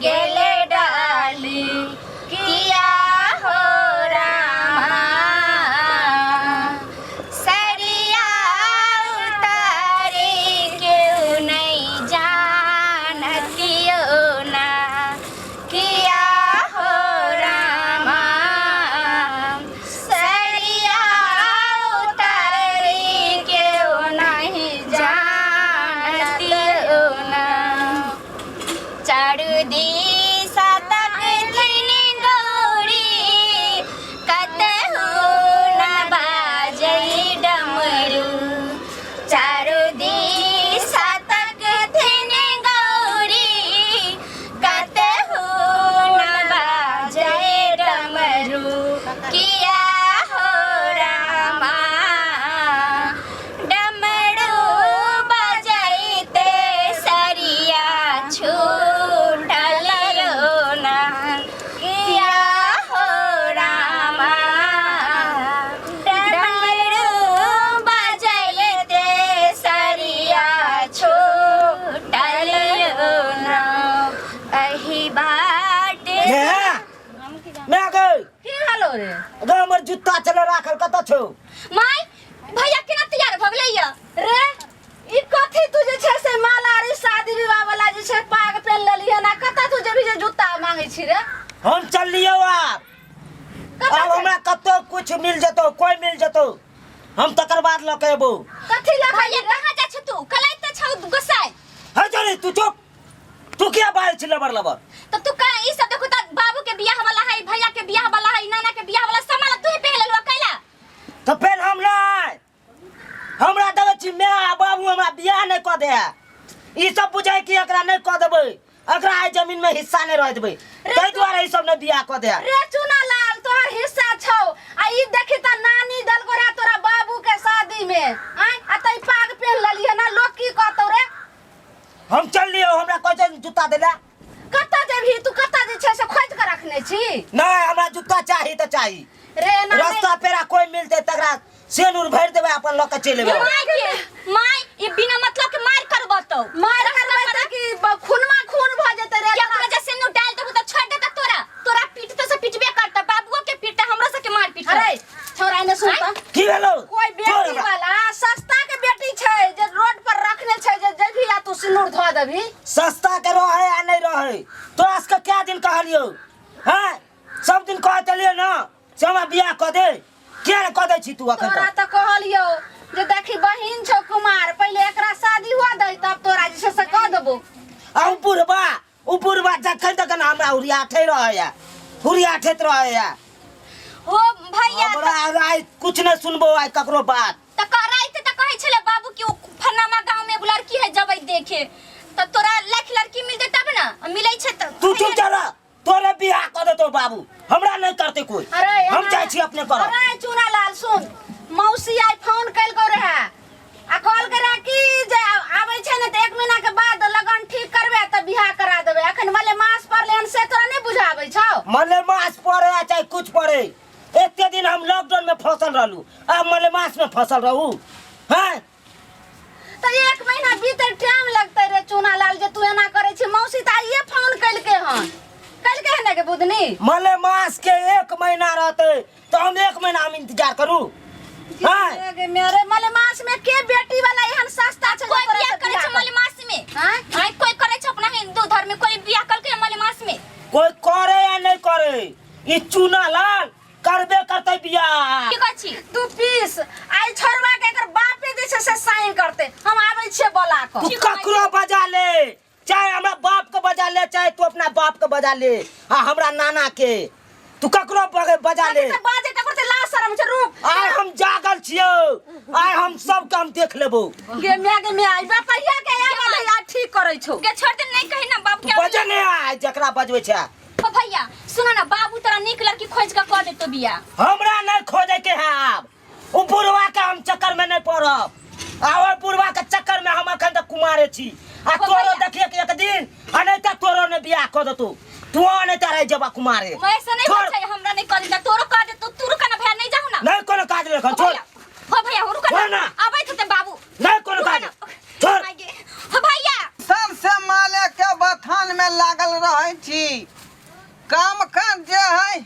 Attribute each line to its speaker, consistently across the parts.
Speaker 1: गेले डाली किया हो रामा सरिया उतारे केहू नहीं जानतियो ना किया हो रामा सरिया उतारे केहू नहीं जानतियो ना चारू दिशा तकथिन गौरी कतहु न बाजै डमरू चारू दिशा तकथिन गौरी कतहु न बाजै डमरू किया हो रामा डमरू बजैते सरिया छूटल रोना किया हो रामा डमरू बजैते सरिया छूटल रोना एहि बाट
Speaker 2: मैं गई
Speaker 3: की हालो रे
Speaker 2: गे हमर जुत्ता चलो राखल कतऽ छौ
Speaker 1: माय भैया केना तैयार भऽ गेलै या
Speaker 3: रे ई कथी तू जे छै से माला रे शादी विवाह वाला जे छै पाग पेन लेली ना कतऽ तू जेबही जे जूता मांगै छी रे
Speaker 2: हम चललियौ आब
Speaker 3: कतऽ
Speaker 2: आब हमरा कतौ कुछ मिल जेतौ कोई मिल जेतौ हम तकर बाद लऽ के एबौ
Speaker 3: कथी लऽ के
Speaker 1: भैया कहाँ जाइ छ तू कलाइ तऽ छौ गोसाइ
Speaker 2: हे चल तू चुप तू किया बाजै छी लबर लबर
Speaker 1: तो तू का ई सब देखो त बाबू के बियाह वाला है भैया के बियाह वाला है नाना के बियाह वाला सब माला तू ही पहन लेलुआ कैला
Speaker 2: तो फेर हम नहीं हमरा देबै छी माय आ बाबू हमरा बियाह नहि कऽ दे ई सब बुझै कि एकरा नहि कऽ देबै एकरा एहि जमीन में हिस्सा नहि रह देबै ताहि दुआरे ई सब नहि बियाह कऽ दे
Speaker 3: रे चुना लाल तोहर हिस्सा छौ आ ई देखी त नानी दलगोरा तोरा बाबू के शादी में आय आ तई पाग पेन लेली ना लोग की कहतौ रे
Speaker 2: हम चल लियौ हमरा कहै छै जूता देला
Speaker 3: कतऽ जेबही तू कतऽ जे छै से खोजि कऽ रखने छी
Speaker 2: नहि हमरा जूता चाही तऽ चाही
Speaker 3: रे एना नहि-
Speaker 2: रास्ता पेरा कोई मिलते तकरा सेनुर भरि देबै अपन लऽ के चलि एबै
Speaker 1: माय के माय ई बिना मतलब के मार करबो तो
Speaker 3: मार करबै तऽ कि खुनमा खून भऽ जेतै रे
Speaker 1: केकरो जे सिन्दूर डाल देबो तऽ छोड़ देता तोरा तोरा पीटते से पीटबे करता बाबुओ के पीटता हमरो सबके मार पीट
Speaker 3: अरे छोरा एने सुन तऽ
Speaker 2: की भेलौ
Speaker 3: कोई
Speaker 2: छोड़
Speaker 3: बेटी
Speaker 2: हमरा।
Speaker 3: वाला सस्ता के बेटी छै जे रोड पर रखने छै जे जेबही आ तू सिन्दूर धो देबही
Speaker 2: सस्ता के रहे आ नहीं रहे तोरा सबके क्या दिन कहलियौ हैं सब दिन कहै चलियो ना से हमरा बियाह कऽ दे किया ने कऽ दै छी तू अखन
Speaker 3: तोरा
Speaker 2: तक
Speaker 3: तऽ कहलियौ जे देखी बहिन छौ कुमार पहिले एकरा शादी हुआ दे तब तोरा जे छै से कह देबो
Speaker 2: आ उ बुढ़बा उ बुढ़बा जखन तखन हमरा हुरियाठे रहैया हुरियाठैत रहैया
Speaker 1: हो भैया
Speaker 2: हमरा आइ कुछ नहीं सुनबो आइ ककरो बात
Speaker 1: त कराइते त कहै छले बाबू कि ओ फलाना गांव में एगो लड़की है जबै देखे त तोरा लाख लड़की मिलतै तब ना आ मिलै छै त
Speaker 2: तू चुप जा रह तोरे बियाह कऽ देतो बाबू हमरा नहीं करते कोई
Speaker 3: अरे
Speaker 2: हम जाइ छी अपने करब
Speaker 3: अरे चूना लाल सुन मौसी आइ फोन कइलको रहे आ कहल के रहे कि जे आबै छै ने तऽ एक महीना के बाद लगन ठीक करबै तऽ बियाह करा देबै अखन मले मास पड़लै हन से तोरा नहि बुझाबै छौ
Speaker 2: मलेमास पड़े आ चाहे कुछ पड़े एते दिन हम लॉकडाउन में फसल रहलू अब मलेमास में फसल रहू हैं
Speaker 3: तऽ एक महीना बीते टाइम लगतै रे चूना लाल जे तू एना करै छी मौसी तऽ आइए फोन कलकै हन कलकै हन के बुधनी
Speaker 2: मलेमास के एक महीना रहते तो हम एक महीना हम इंतजार करू हैं
Speaker 3: गे मेरे मलेमास में के बेटी वाला एहन सस्ता छै जे
Speaker 1: कोई
Speaker 3: तोरा
Speaker 1: बियाह
Speaker 3: से
Speaker 1: करै
Speaker 3: बियाह
Speaker 1: छै
Speaker 3: कर-
Speaker 1: मलेमास में
Speaker 3: आँय?
Speaker 1: आँय कोई करै छै अपना हिंदू धर्म में कोई बियाह करके मलेमास में
Speaker 2: कोई करे या नहीं करे ई चूना लाल करबे करते बियाह
Speaker 1: की कहै छी
Speaker 3: दू पीस आई छोड़वा के एकर बापे जे छै से साइन करते हम आबै छियै बोला कऽ
Speaker 2: तू ककरो बजा ले चाहे हमरा बाप के बजा ले चाहे तू अपना बाप के बजा ले आ हमरा नाना के तू ककरो बजा ले
Speaker 3: तऽ बाजे ककर ते लाज शरम छै रुक
Speaker 2: आइ हम जागल छियौ आइ हम सब काम देख लेबो
Speaker 3: गे माय गे माय आई बपैया के आबल है आ ठीक करै छौ
Speaker 1: गे छोड़ दे नहीं कही ना बाबू
Speaker 2: तू
Speaker 1: के
Speaker 2: बजे नहीं आइ जकरा बजबै छै
Speaker 1: ओ भैया सुनो ना बाबू तोरा नीक लड़की खोज के कह देतो बियाह
Speaker 2: हमरा नहीं खोजे के है आब ओ बुढ़वा के हम चक्कर में नहीं पड़ब आ ओहि बुढ़वा के चक्कर में हम अखन तक कुमारे छी आ
Speaker 1: ओ
Speaker 2: तोरो
Speaker 1: भैया।
Speaker 2: देखिए कि एक दिन आ नहीं तऽ तोरो ने बियाह कऽ देतौ तू नहीं तऽ रहि जेबा कुमारे
Speaker 1: मैं ऐसा नहीं
Speaker 2: छोड़।
Speaker 1: होइ छै हमरा नहीं कह देता तोरो कह देतो तू रुक ना भैया नहीं जाऊ ना
Speaker 2: नहीं कोनो काज लेखन
Speaker 1: हो
Speaker 2: छोड़
Speaker 1: भैया हो भैया हो रुक
Speaker 2: छोड़
Speaker 1: ना
Speaker 2: ना।
Speaker 1: आबै होते बाबू
Speaker 2: नहीं कोनो
Speaker 1: रुक
Speaker 2: काज
Speaker 1: ना
Speaker 2: छोड़
Speaker 1: माय गे। हो भैया
Speaker 4: सबसे माले के बथान टेंशन में लागल रहै छी। काम काज जे है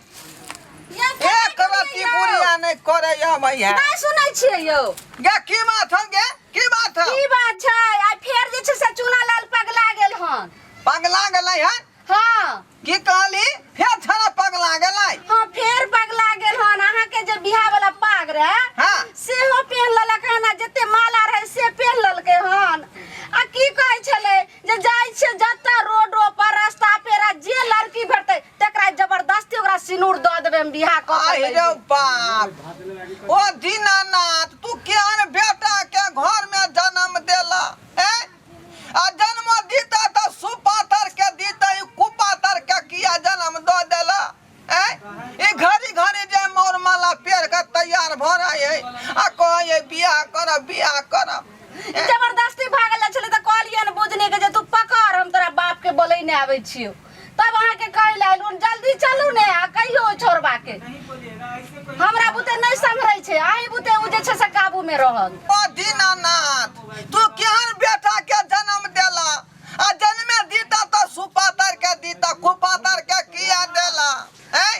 Speaker 3: यौ, केना
Speaker 4: एक रत्ती
Speaker 3: गेलियै यौ?
Speaker 4: बुढ़िया नहि करे अबै है।
Speaker 3: नहि सुनै छियै यौ।
Speaker 4: गे की बात हौ गे, की बात हौ?
Speaker 3: की बात छै? आइ फेर जे छै से चूना लाल पगला गेल हन।
Speaker 4: पगला गेलै हन?
Speaker 3: हाँ।
Speaker 4: की कहली? फेर छड़ा पगला गेलै?
Speaker 3: हाँ, फेर पगला गेल हन। अहाँके जे बियाह वाला पाग रहे,
Speaker 4: हाँ।
Speaker 3: सेहो पेहन लेलक हन, आ जते माला रहे से पेहन लेलकै हन। आ की कहै छलै जे जाइ छियै जतऽ रोडो पर रास्ता पेरा जे लड़की भेटतै तकरा जबरदस्ती ओकरा सिनूर दऽ देबै, हम बियाह कऽ के
Speaker 4: आहि रे
Speaker 3: लैबै।
Speaker 4: बाप, ओ दीनानाथ, तू केहन बेटा के घर में जन्म देला? ए आ जन्म दीता तऽ सुपातर के दीता, ई कुपातर के किया जन्म दऽ देला? ए ई घड़ी घड़ी जे मोर माला पेर के तैयार भऽ रहे है आ कहै है बियाह करब बियाह करब।
Speaker 3: जबरदस्ती भागल जाइ छलै तऽ कहलियै ने बुझने के जे तू पकड़, हम तोरा बाप के बोलै नहि आबै छियौ। तब अहाँके कहै लए एलहुँ, जल्दी चलू ने आ कहियो ओहि छोड़बा के। हमरा बुते नहि सम्हरै छै, अहीं बुते ओ जे छै से काबू मे रहत।
Speaker 4: ओ दीनानाथ, तू केहन बेटा के जन्म देला? आ जन्मे दीता तऽ सुपातर के दीता, कुपातर के किया देला? हैं,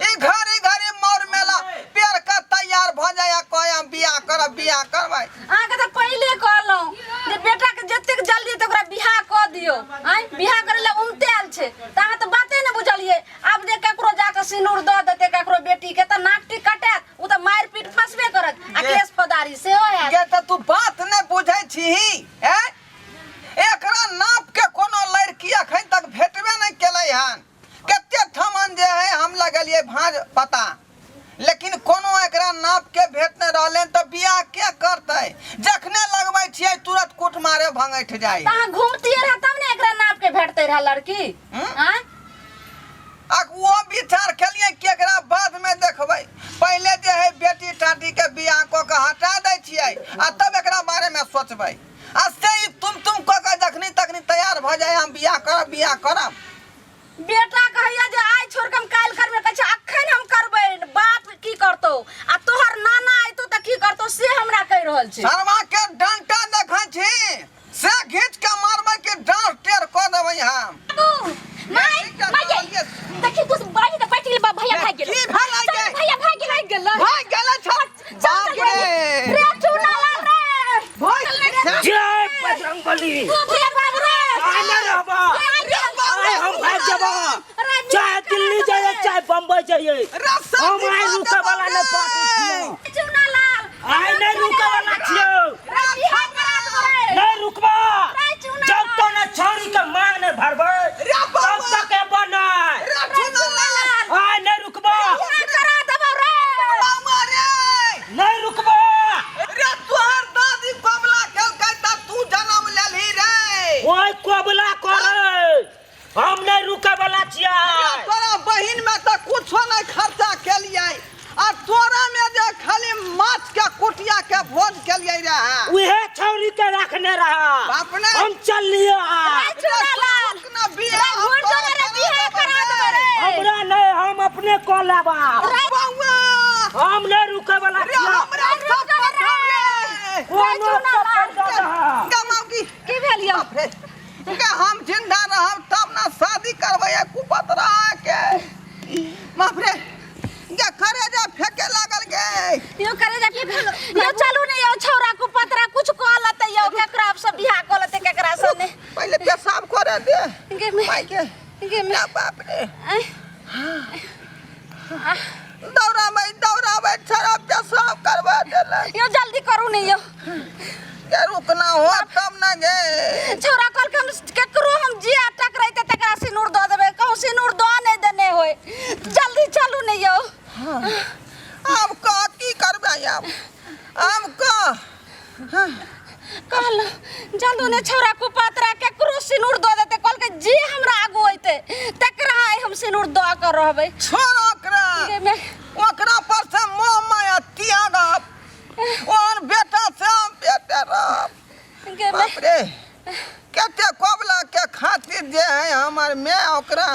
Speaker 4: ई घड़ी घड़ी मोर मेला पेड़ के तैयार भ जाय आ कहे हम बियाह करब बियाह करबै।
Speaker 3: अहाँके तऽ पहिले कहलहुँ जे बेटाके जतेक जल्दी तऽ ओकरा बियाह कऽ दियौ। आँय, बियाह करै लए उमतायल छै तऽ अहाँ तऽ बाते नहि बुझलियै। आब जे ककरो जाकऽ सिनूर दऽ देतै ककरो बेटीके तऽ नाक टीक कटायत, ओ तऽ मारि पीट फंसबे करत आ केस फौदारी सेहो हैत।
Speaker 4: गे तऽ तू बात नहि बुझै छीही? हैं, एकरा नाप के कोनो लड़की अखन तक भेटबे नहि केलै हन। कते ठमन जे है हम लगलियै भाँज पता, लेकिन कोनो एकरा नाप के भेट नहि रहलै तऽ बियाह के करतै? जखने लगबै छियै तुरंत कुट मारे भंगैठ जाइ।
Speaker 3: तऽ अहाँ घूमतियै रह तब ने एकरा नाप के भेटतै रह लड़की।
Speaker 4: हम्म?
Speaker 3: आँय,
Speaker 4: आ ओ विचार केलियै कि एकरा बाद में देखबै, पहिले जे है बेटी टाटी के बियाह कऽ के हटा दै छियै आ तब एकरा बारे में सोचबै। आ से ई तुम तुम कऽ के जखनी तखनी तैयार भऽ जाय हम बियाह करब बियाह करब।
Speaker 3: बेटा कहैया जे आइ छोड़ के हम काल्हि करबै, कहै छै अखन हम करबै, बाप की करतौ आ तोहर नाना अयतौ तऽ की करतौ, से हमरा कहि रहल छै।
Speaker 4: सरवा के डंटा देखै छी से घीच के मारबै कि डाँट टेढ़ कऽ देबै हम।
Speaker 1: बाबू, माय, माय, देखी तू बाजी तऽ बचि गेल, भैया भागि गेल।
Speaker 4: की भेलै गे?
Speaker 1: भैया भागि गेल, भागि गेल।
Speaker 4: भागि गेलै छौ। बाप रे,
Speaker 3: रे चूना लाल रे,
Speaker 4: भागि।
Speaker 2: जय बजरंगबली।
Speaker 3: भैया बाबू रे,
Speaker 2: आइ नहि रहबा, आइ हम भागि जेबा, चाहे दिल्ली जाइए चाहे बम्बई जाइए, हम आइ रुकै वाला नहि पार्टी छियौ।
Speaker 3: चूना लाल,
Speaker 2: आइ नहि रुकै वाला छियौ।
Speaker 3: रे बिहार करा देबो रे।
Speaker 2: नहि रुकबा
Speaker 3: रे चूना
Speaker 2: जब तक ने छौरी के मांग नहि भरबै तब तक एबो नहि।
Speaker 4: रे चूना लाल,
Speaker 2: आइ नहि रुकबा,
Speaker 3: बिहार करा देबो रे।
Speaker 4: बाबा रे,
Speaker 2: नहि रुकबा।
Speaker 4: रे तोहर दादी कबला केलकै तऽ तू जन्म लेलही रे।
Speaker 2: ओइ कबला करे, हम नहि रुकै वाला छियै।
Speaker 4: रे तोरा बहिन में तऽ कुछो नहि खर्चा केलियै आ तोरा में जे खाली माछ के कुटिया के भोज केलियै रहे।
Speaker 2: उहे छौरी के रखने रहा।
Speaker 4: बाप ने।
Speaker 2: हम चललियै आइ।
Speaker 3: रे चूना लाल,
Speaker 4: ना बियाह हम
Speaker 3: घूर
Speaker 4: तोरा
Speaker 3: जो रे,
Speaker 4: करा
Speaker 3: बियाह
Speaker 4: देबौ
Speaker 3: करा
Speaker 4: रे।
Speaker 3: देबो रे।
Speaker 2: हमरा नहि, हम अपने कऽ लेब आब।
Speaker 4: बौआ,
Speaker 2: हम नहि रुकै वाला
Speaker 4: रे
Speaker 2: छियै।
Speaker 4: हमरा सब पता रे।
Speaker 2: कोनो पकड़ दऽ दह।
Speaker 4: गमाउ की
Speaker 3: की भेल यौ?
Speaker 4: बाप रे, गे हम जिंदा रहब तब ना शादी करबै ए कुपतरा के। बाप रे, गे करेजा फेके लागल गे।
Speaker 3: यो करे जा की भेल यो? चलू ने यो, छौरा को पतरा कुछ कह लते यो, केकरा आप सब बियाह कह लते केकरा से ने।
Speaker 4: पहिले पेशाब करे दे
Speaker 3: गे में,
Speaker 4: माय के।
Speaker 3: गे में।
Speaker 4: ना बाप रे,
Speaker 3: आँय,
Speaker 4: दौड़ाबै दौड़ाबै छौड़ा पेशाब करबा देलक।
Speaker 3: यो जल्दी करू ने यो।
Speaker 4: गे रुकना हो तब ना गे।
Speaker 3: छौरा कहलकै हम केकरो हम जे टकराइते तकरा सिनूर दऽ देबै, कहूँ सिनूर दऽ नहि देने होय। जल्दी चलू ने यौ।
Speaker 4: आब कह की करबै आब, आब कह।
Speaker 3: कहल जल्दी ने छौरा कुपात्रा केकरो सिनूर दऽ देतै, कहलकै जे हमरा आगू अयतै तकरा आइ हम सिनूर दऽ कऽ रहबै।
Speaker 4: छोड़ ओकरा,
Speaker 3: गे में।
Speaker 4: ओकरा पर से मोह माया त्यागब, ओहन बेटा से हम बेटे रहब।
Speaker 3: गे में।
Speaker 4: बाप रे, कते कबला के खातिर जे है हमर my ओकरा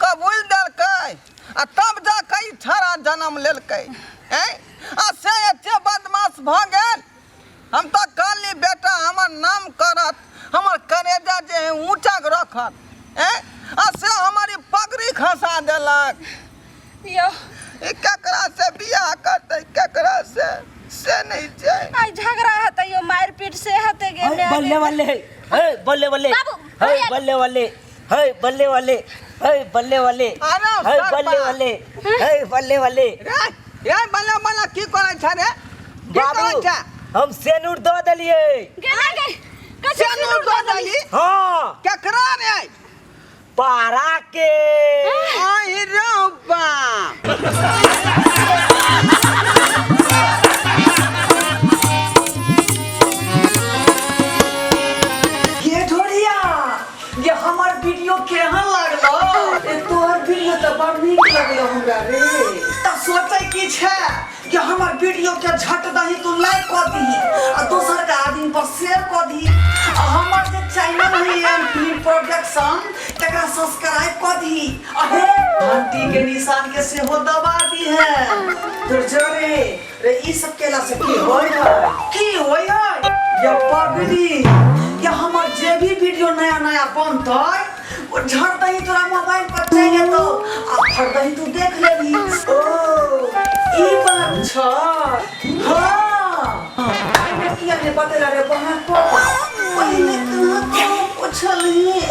Speaker 4: कबूल देलकै आ तब जा के ई छड़ा जन्म लेलकै। हैं, आ से एते बदमाश भऽ गेल। हम तऽ कहली बेटा हमर नाम करत, हमर करेजा जे है ऊँचा रखत, ए आ से हमर ई पगड़ी खसा देलक।
Speaker 3: यो
Speaker 4: ई केकरा से बियाह करतै, केकरा से से नहीं छै।
Speaker 3: आई झगड़ा हेतै यो, मारि पीट से हेतै गे
Speaker 2: हे,
Speaker 3: माय
Speaker 2: बल्ले
Speaker 3: गे।
Speaker 2: बल्ले, हे बल्ले बल्ले,
Speaker 1: बाबू,
Speaker 2: हे
Speaker 1: भैया।
Speaker 2: बल्ले बल्ले, हे बल्ले बल्ले, हे बल्ले बल्ले,
Speaker 4: अरे
Speaker 2: हे
Speaker 4: सरपा।
Speaker 2: बल्ले बल्ले, हे बल्ले बल्ले।
Speaker 4: रे रे, बल्ले बल्ले की करै छै रे? की करै
Speaker 2: बाबू
Speaker 4: छै?
Speaker 2: हम सेनूर दऽ देलियै।
Speaker 3: गे ना गे, कथी
Speaker 4: सेनूर दऽ देली?
Speaker 2: हाँ।
Speaker 4: केकरा रे?
Speaker 2: पारा के।
Speaker 4: आहि रे बाप।
Speaker 5: ये ढोरिया, ये हमर वीडियो केहन लागलो? ए तोहर वीडियो तऽ बड़ नीक लगलो हमरा रे। तऽ सोचै की छै कि हमर वीडियो के झट दही तू लाइक कऽ दीही आ दोसर के आदमी पर शेयर कऽ दीही आ हमर जे चैनल है एम फिल्म प्रोडक्शन तकरा सब्सक्राइब कऽ दीही आ हे घंटी के निशान के सेहो दबा दीहे। तोर जरे रे, ई सब केला से की होय है? की होय है या पगली, या हमर जे भी वीडियो नया नया बनतै ओ झट दही तोरा मोबाइल पर चलि जेतौ आ फट दही तू देख लेबही। ओ ई बात छ। हाँ, किया ने बतेला रे बहन को? पहिले कहाँ कहाँ पुछलही?